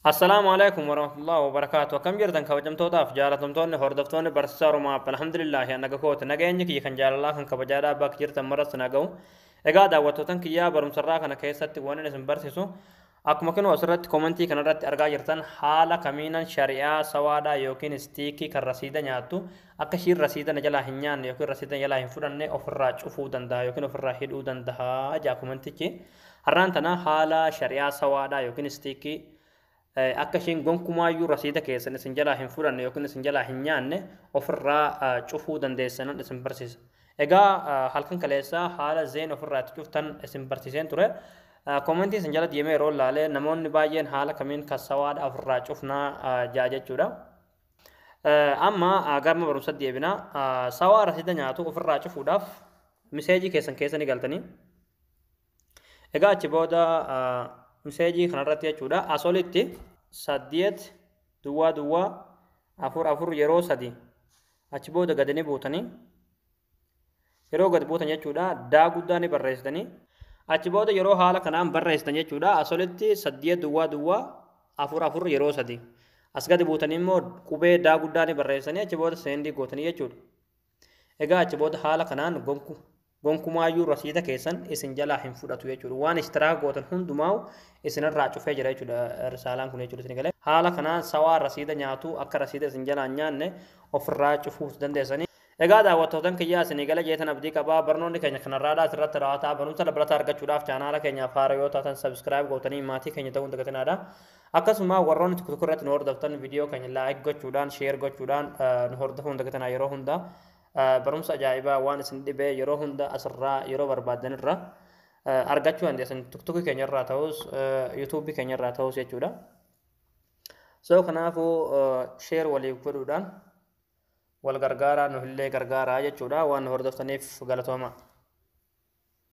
Assalaamu alaikum warahmatullahi wabarakaatu. Akkam jirtan kabajamtootaaf jaalatamtoonni hordoftoonni barsiisaa Oromoo? Alhamdulillaahi, naga kooti. Nageenyi kiyya kan jaalalaa kan kabajaadhaa bakka jirtan maratti na ga'u. Egaa daawwattootan kiyyaa, barumsarraa kana keessatti waan inni isin barsiisu, akkuma kinoo asirratti komentii kanarratti argaa jirtan, haala kamiinan shari'aa sawaadhaa yookiin stickii kan rasiida nyaattu akka ishiin rasiida na jalaa hin nyaanne yookiin rasiida na jalaa hin fudhanne ofirraa cufuu danda'a yookiin ofirraa hidhuu danda'a jaa komentichi. Har'aan tana haala shari'aa sawaadhaa yookiin stickii akka ishiin gonkumaayyuu rasiida keessan isin jalaa hin fudhanne yookiin isin jalaa hin nyaanne ofirraa cufuu dandeessanan isin barsiisa. Egaa halkan kaleessaa haala Zain ofirraa itti cuftan isin barsiiseen ture. Komentii isin jala deemee yeroo ilaalee namoonni baay'een haala kamiin kassawaadha ofirraa cufnaa jaa jechuudha. Amma garma barumsa deebina. Sawaa rasiida nyaatu ofirraa cufuudhaaf miseejii keessan keessa ni galtanii. Egaa achi booda miseejii kanarratti jechuudha, as olitti 8 00 4 4 3, achi booda gadi ni buutanii. Yeroo gadi buutan jechuudha, daa guddaa ni barreessitanii. Achi booda yeroo haala kanaan barreessitan jechuudha, as olitti 8 00 4 4 3, as gadi buutanii immoo qubee daa guddaa ni barreessanii, achi booda send gootanii jechuudha. Egaa achi booda haala kanaan gonkumaayyuu rasiida keessan isin jalaa hin fudhatu jechuudha. Waan ishtiraaka gootan hundumaa isinirraa cufee jira jechuudha risaalaan kun jechuudha isin galee. Haala kanaan sawaa rasiida nyaatu akka rasiida isin jalaa hin nyaanne ofirraa cufuu dandeessanii. Egaa daawwattootan kiyyaa, isinii gala jeetan abdii qabaa. Barnoonni keenya kanarraadhaa asirratti raawwataa. Barumsa dabalataa argachuudhaaf chaanaala keenyaaf haara yoo taatan subscribe gootanii maatii keenya ta'uu hin dagatinaadha. Akkasuma warroonni tokko tokko irratti nu hordoftan viidiyoo keenya like gochuudhaan, share gochuudhaan nu hordofuu hin dagatinaa. Yeroo hundaa barumsa ajaa'ibaa waan isin dhibee yeroo hunda asirraa yeroo barbaaddanirra argachuu dandeessan, TikTokii keenya irraa ta'us, YouTubeii keenya irraa ta'us jechuudha. So kanaafuu share waliif godhuudhaan wal gargaaraa, nu illee gargaaraa jechuudha. Waan nu hordoftaniif galatooma.